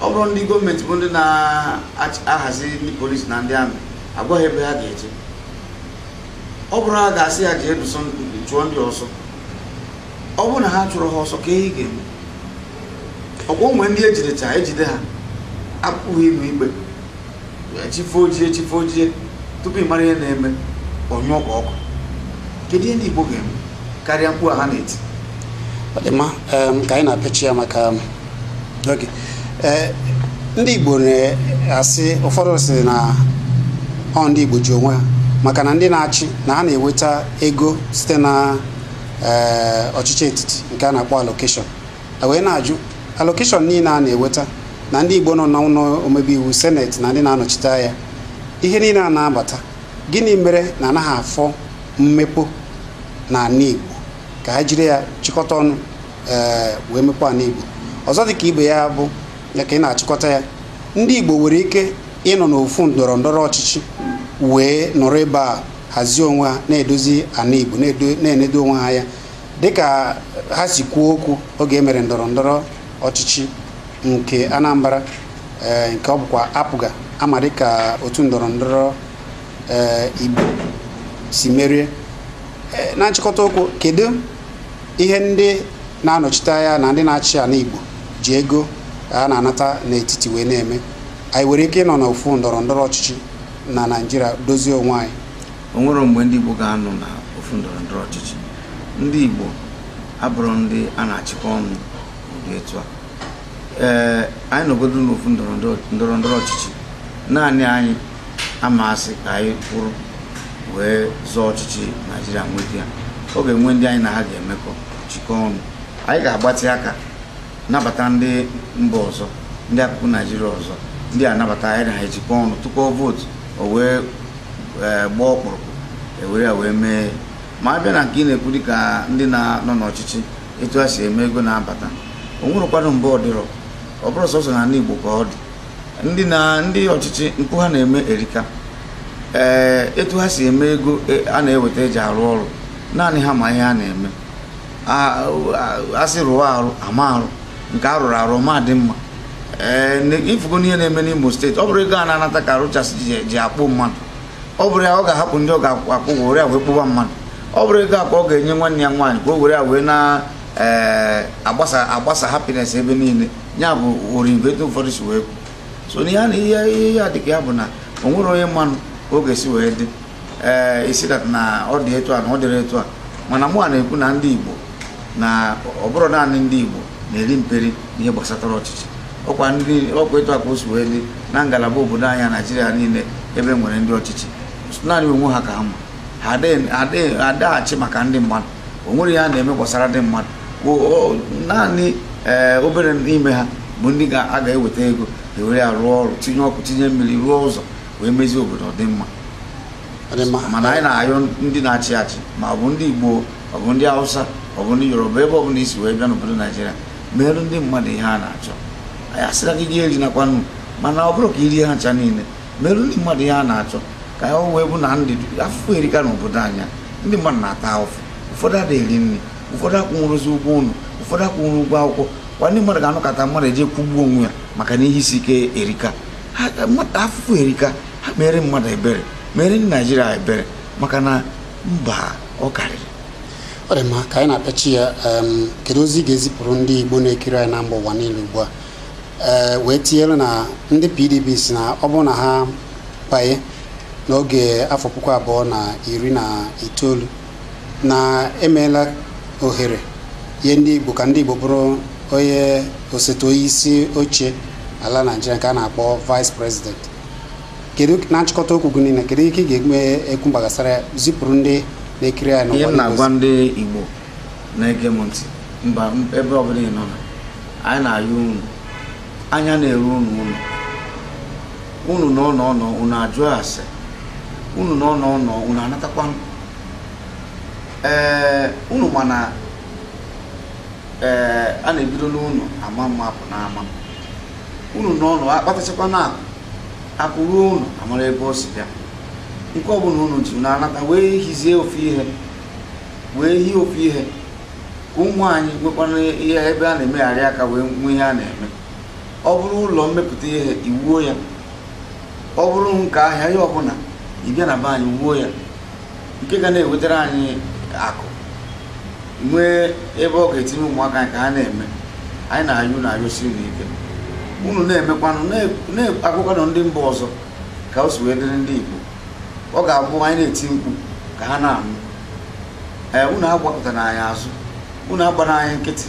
Ọ bụrụ ndị gọọmenti bụ ndị na-ahazi ndị polisi na ndị amị, agwaghị ebe ha ga-eje. Ọ bụrụ ha ga-asị ha jee duso chụọ ndị ọsọ, ọ bụrụ na ha chụrụ ha ọsọ, ka ihe ga-eme? Ọkwa ụmụ ndị ejidecha ejide ha apụghị ịlụ ikpe, chife ojie tupu ị mara ihe na-eme, ọnyụọ ka ọkụ. Kedu ihe ndị Igbo ga-eme karịa mkpu a ha na-eti? Ọ dị mma, ka anyị na-apịachi ya maka oge. Ndị Igbo na-asị, ụfọdụ sị na ọ ndị Igbo ji onwe ha, maka na ndị na-achị na ha na-enweta ego site na ọchịchị etiti nke a na-akpọ allocation. Wee na-ajụ allocation niile a na-enweta na ndị Igbo nọ n'ụlọ omebe iwu, seneti na ndị na-anọchite anya, ihe niile a na-abata, gịnị mere na anaghị afọ mmepe na ala Igbo ka ha jiri ya chịkọta ọnụ wee mepee ala Igbo? Ọzọ dịka ibe ya bụ ya ka ị na-achịkọta ya, ndị Igbo nwere ike ịnọ n'ofu ndọrọ ndọrọ ọchịchị wee nọrọ ebe a hazie onwe ha, na-edozi ala Igbo, na-enedo onwe ha ya. Dịka ha si kwuo okwu oge e mere ndọrọ ndọrọ ọchịchị nke Anambra, nke ọ bụkwa APGA ama dịka otu ndọrọ ndọrọ Igbo si merie. Na nchịkọta okwu, kedu ihe ndị na-anọchite anya na ndị na-achị ala Igbo ji ego a na-anata n'etiti wee na-eme? Anyị nwere ike ịnọ n'ofu ndọrọ ndọrọ ọchịchị na Naịjirịa dozie onwe anyị? O nwere mgbe ndị Igbo ga-anọ na ofu ndọrọ ndọrọ ọchịchị. Ndị Igbo abụrụ ndị a na-achịkọ ọnụ ụdị etu a. Anyị nọgodo n'ofu ndọrọ ndọrọ ọchịchị, naanị anyị amasị ka anyị kwụrụ wee zọọ ọchịchị Naijiria nweta ya. Ọ ga-enwe ndị anyị na ha ga-emekọ jikọọ ọnụ. Anyị ga-agbatị aka nabata ndị mba ọzọ, ndị akụkụ Naijiria ọzọ, ndị anabata anyị na ha ejikọ ọnụ tụkọọ vootu, o wee gbaa ọkpụrụkpụ, ewere ya wee mee. Ma a bịa na nke ị na-ekwu dịka ndị na-anọ n'ọchịchị, etu ha si eme ego na-abata, o nwerekwanụ mgbe ọ dịrọ. Ọ bụrụ sọsọ n'ala Igbo ka ọ dị, ndị na ndị ọchịchị mpụ ha na-eme erika. Etu ha si eme ego a na-eweta eji arụ ọrụ, naanị ha ma ihe ha na-eme. A sị rụọ arụ ama arụ, nke a rụrụ arụ ma dị mma. Ifugo n'ihe na-eme n'Imo steeti, ọ bụrụ ego a na-anata ka arụchasị ji akpụ mmadụ, ọ bụrụ ya ọ ga-ahapụ ndị ọ ga-akwụ were ya wee kpụba mmadụ. Ọ bụrụ ego a ka ọ ga-enye nwanne ya nwaanyị ka o were ya wee na agbasa happiness ebe niile. Ya bụ orimbo etu ụfọdụ si wee kwu. So na ihe ya dịka ya bụ na o nwere onye mmanụ ka ọ ga-esi wee dị isi na ọ dị etu a na ọ dịrị etu a. Mana mụ a na-ekwu na ndị Igbo, na ọ bụrụ naanị ndị Igbo na-eri mperi n'ihe gbasatara ọchịchị, ọkwa etu a ka o si wee dị na ngalaba obodo anyị Naijiria niile ebe nwere ndị ọchịchị naanị onwe ha ka ha ma. Ha adaghachi maka ndị mmadụ, o nwere ihe a na-eme gbasara ndị mmadụ. Naanị obere n'ime ha bụ ndị a ga-eweta ego ewere ya rụọ ọrụ, tinye ọkụ, tinye mmiri, rụọ ụzọ, wee mezie obodo dị mma. Mana anyị na-ayọ ndị na-achị achị, ma ọ bụ ndị Igbo, ọ bụ ndị Hausa, ọ bụ ndị Yoruba, ebe ọ bụla isi wee bịa n'obodo Naijiria, merụ ndị mmadụ ihe a na-achọ. Anyị asịla gị gị erinakwa nnu, mana ọ bụrụ ka irie ha ncha niile, merụ ndị mmadụ ihe a na-achọ, ka ọ wee bụ na ndị afụfụ erika n'obodo anyị. Ndị mmadụ na-ata ahụfụ, ụfọdụ adịghị eri nri, ụfọdụ akwụnwụrụzi ụgwọ ụlọ, ụfọdụ akwụnwụrụ ụgwọ akwụkwọ. Kwa ndị mmadụ ga-anọkọta mmadụ eje kwụgbuo onwe ya maka na ihe isi ike erika. Afụfụ erika. Ha mere mmadụ ebere, mere ndị Naijiria ebere, maka na mba ọ karịrị. Ọ dị mma ka anyị na-apịachi ya. Kedu ozi ga-ezipụrụ ndị Igbo na-ekiri anyị na mba ụwa niile ugbu a, wee tinyere na ndị PDP si na ọ bụrụ na ha banye n'oge afọ 2019 na emeela ohere ihe ndị Igbo ka ndị Igbo bụrụ onye osote onye isi oche ala Naijiria nke a na-akpọ vice president? Kedu na nchịkọta okwu gị niile, kedu ike ị ga-eme ekwu gbagasara ya zipụrụ ndị na-ekiri anyị n'ụwa? Ihe m na-agwa ndị Igbo na-ege m ntị mba ebe ọbụla ị nọ na, anyị na-ayọ unu, anya na-eru unu unu unu nọ nọ unu ajụ ase, unu nọ nọ nọ unu anatakwa. Unu mana a na-ebido n'ụlọ ama mma apụ n'ama. Unu nọ nọ akpatachakwa na akụ ruo unu amara ebe o si bịa. Nke ọbụla unu ji unu anata wee hizie ofu ihe, wee hie ofu ihe, ka ụmụ anyị nwekwana ihe ebe a na-emegharị aka wee nwee ihe a na-eme. Ọ bụrụ ụlọ mmepụta ihe, iwuo ya. Ọ bụrụ nke ahịa, ihe ọbụla ị bịa na be anyị wuo ya, nke ga na-ewetara anyị akụ, nwee ebe ọ ga-etinye ụmụaka anyị ka ha na-eme. Anyị na-ayọ unu ayọsi unu ike, unu na-emekwanụ na-agwakwanụ ndị mba ọzọ ka o si wee dịrị ndị Igbo. Ọ ga-abụ anyị na-eti mkpu ka ha na-anụ. Unu agbakọtara anyị azụ, unu agbara anyị nkịtị,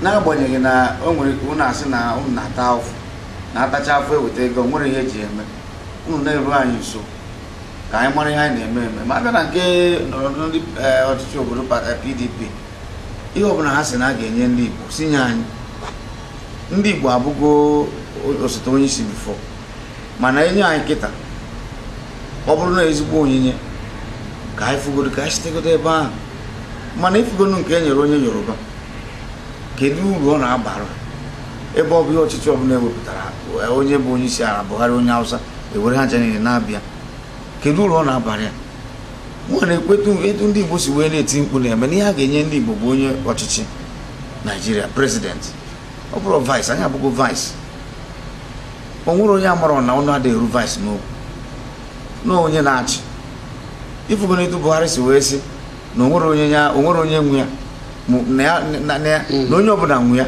n'agbanyeghị na o nwere unu asị na unu na-ata afụ, na-atacha afọ eweta ego, nwere ihe eji eme. Unu na-eru anyị nso ka anyị mara ihe anyị na-eme eme. Ma abịa na nke ndọrọndọrọ ndị ọchịchị obodo PDP, ihe ọbụla ha sị na a ga-enye ndị Igbo, si nye anyị. Ndị Igbo abụgo osote onye isi bifo, mana enye anyị kịta, ọ bụrụ na ezigbo onyinye ka anyị fụgodo, ka anyị sitegodo ebe ahụ. Mana ifugonu nke e nyere onye Yoruba, kedu uru ọ na-abara? Ebe ọ bụ ihe ọchịchị ọbụla ewepụtara onye bụ onye isi ala Buhari, onye Hausa, ewere ha ncha niile na-abịa, kedu uru ọ na-abara ya? Mụ na-ekwetu etu ndị Igbo si wee na-eti mkpu na-eme na ihe a ga-enye ndị Igbo bụ onye ọchịchị Naijiria, president, ọ bụrụ vice. Anyị abụgo vice. O nwere onye amara na ọnụ adịghị eru vice n'okwu na onye na-achị. Ifugo na etu Buhari si wee sị na onwere onye ya, onwere onye nwe ya, na ya na onye ọbụla nwe ya.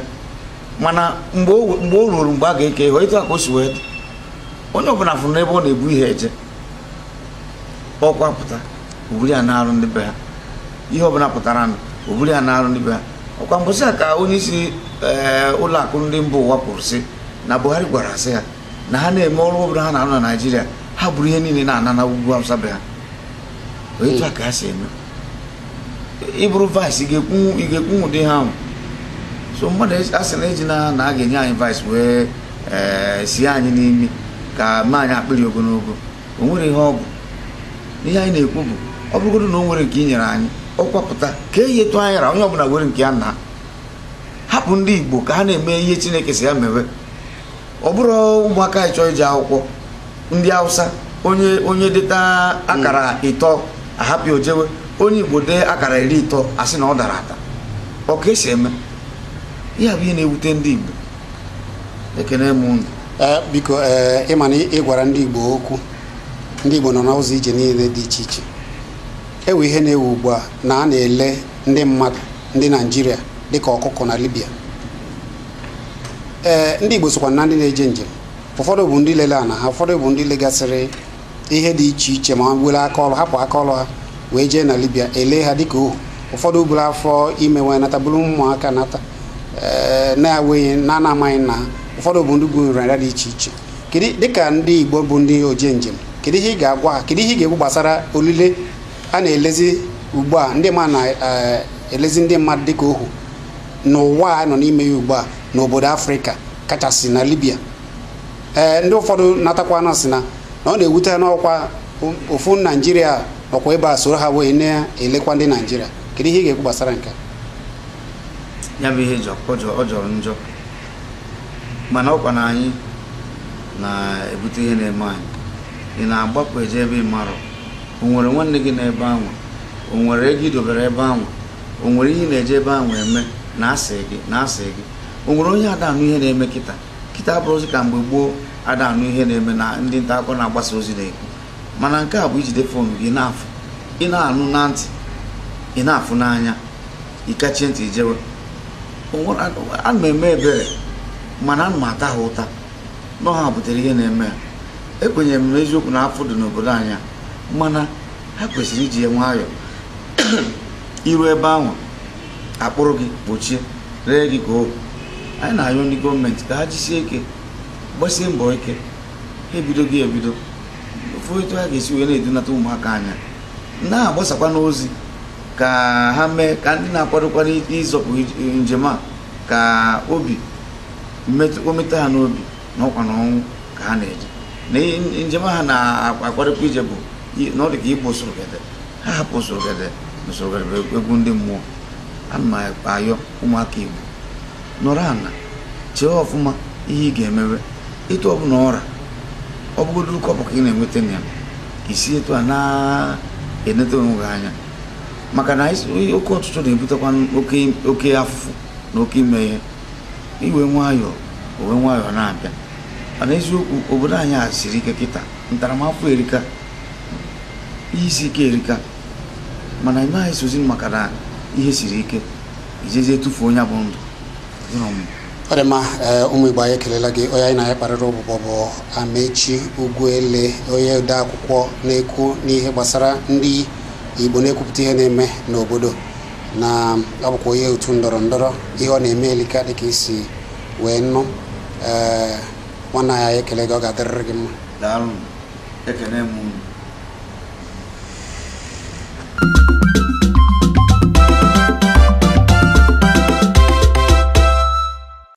Mana mgbe o ruru mgbe a ga-eke ihe, etu a ka o si wee dị, onye ọbụla fụrụ n'ebe ọ na-ebu ihe eje ọkwa pụta, oburu ya na-arụ ndị be ha. Ihe ọbụla pụtara nụ, oburu ya na-arụ ndị be ha. Ọkwa mbọsị a ka onye isi ụlọ akụ ndị mba ụwa kwuru sị na Buhari gwara sị ha na ha na-eme ọrụ ọbụla ha na-arụ na Naijiria, ha buru ihe niile na-ana na ugwu Awụsa be ha. Etu a ka ha si eme. Ịbụrụ vice, ị ga-ekwu ụdị ha ahụ. So mmadụ a sị na eji na a ga-enye anyị vice wee sie anyị n'imi ka mee anyị akpịrị ogologo. O nwere ihe ọ bụ. Ihe anyị na-ekwu bụ ọ bụrụgodu na o nwere nke i nyere anyị, ọ kwapụta ka e etu anyị ra, onye ọbụla were nke ya na hapụ ndị Igbo ka ha na-eme ihe Chineke si ya mewe. Ọ bụrụ ụmụaka anyị chọọ ije akwụkwọ, ndị Hausa onye deta akara 3 ahapụ ojewe, onye Igbo dee akara 30 asị na ọ dara ada. Ọ ka esi eme ihe bụ ihe na-ewute ndị Igbo. Ekene m unu. Biko, ịma na ị gwara ndị Igbo okwu. Ndị Igbo nọ n'ụzọ ije niile dị iche iche. Ewe ihe na-ewu ugbu a na a na-ele ndị mmadụ ndị Naijiria dịka ọkụkọ na Libya. Ndị Igbo sokwa na ndị na-eje njem. Ụfọdụ bụ ndị lele ana ha, ụfọdụ bụ ndị legasịrị ihe dị iche iche ma were aka ọrụ hapụ aka ọrụ ha wee jee na Libya ele ha dịka ohu. Ụfọdụ buru afọ ime wee nata, buru ụmụaka nata, na-enweghị na na-amaghị nna ha. Ụfọdụ bụ ndị bụ nrịanrịa dị iche iche. Kedu dịka ndị Igbo bụ ndị oje njem, kedu ihe ị ga-agwa ha, kedu ihe ị ga-ekwu gbasara olile a na-elezi ugbu a ndị ma na-elezi ndị mmadụ dịka ohu n'ụwa a nọ n'ime ya ugbu a n'obodo Afrịka, kachasị na Libya? Ndị ụfọdụ natakwa na sị na ọ na-ewute ha n'ọkwa ofu Naijiria nọkwa ebe a soro ha wee na-elekwa ndị Naijiria. Kedu ihe ị ga-ekwu gbasara nke ya? Bụ ihe ọ jọrọ njọ, mana ọkwa na anyị na-ebute ihe na-eme anyị. Ị na-agbapụ eje ebe ị marọ, o nwere nwanne gị n'ebe ahụ, o nwere ego idobere ebe ahụ, o nwere ihe na-eje ebe ahụ eme na asị gị na asị gị. O nwere onye ada anụ ihe na-eme kịta kịta, abụrụzi ka mgbe gboo ada anụ ihe na-eme na ndị nta akụkọ na-agbasa ozi na-ekwu. Mana nke a bụ ijide foonu gị na-afụ, ị na-anụ na ntị, ị na-afụ n'anya, ịkachie ntị ijewe. Ana m eme ebere, mana ana m ata ha ụta na ha butere ihe na-eme ha. Ekwenyere m n'eziokwu na afọ dị n'obodo anyị, mana ha kwesịrị iji ya nwayọọ. Iru ebe ahụ akpụrụ gị kpochie ree gị ka ohu. Anyị na-ayọ ndị gọọmenti ka ha jisie ike, gbasie mbọ ike, ha ebido gị ebido ofu etu ha ga-esi wee na-edunata ụmụaka anya, na-agbasakwa n'ozi ka ha mee ka ndị na-akwadokwa ịzọpụ njem a ka obi o metụ ha n'obi na ọkwa na ọnwụ ka ha na-eje. Na njem ha na-akwadokwa ije bụ na ọ dị ka ịbụ sorogede, ha hapụ sorogede na sorogede bụ egwu ndị mmụọ. Ana m ayọ ụmụaka Igbo nọrọ ana chee ọfụma ihe ị ga-emewe. Etu ọbụla ọra ọ bụgodu kọpụ ka ị na-enweta na ya, isi etu a na-eneta onwe gị anya, maka na oke ọtụtụ na-ebutekwa oke afụfụ na oke ime ihe. Iwe nwayọọ owe nwayọọ na-abịa. Mana eziokwu, obodo anyị a siri ike kịta, ntaramahụhụ erika, ihe isi ike erika, mana ime anyị sozi maka na ihe siri ike ijezie tufuo onye bụ ndụ. Ọ dị mma. Ụmụ Igbo, anyị ekelela gị. Onye anyị na ya kparịrị ụbụbọ bụ Amechi Ugwuele, onye ode akwụkwọ na-ekwu n'ihe gbasara ndị Igbo, na-ekwupụta ihe na-eme n'obodo, na ọ bụkwa onye otu ndọrọ ndọrọ. Ihe ọ na-eme elika dịka isi wee nụ. Nwanne anyị, ekele gị, ọ ga-adịrịrị gị mma. Daalụ, ekene m unu.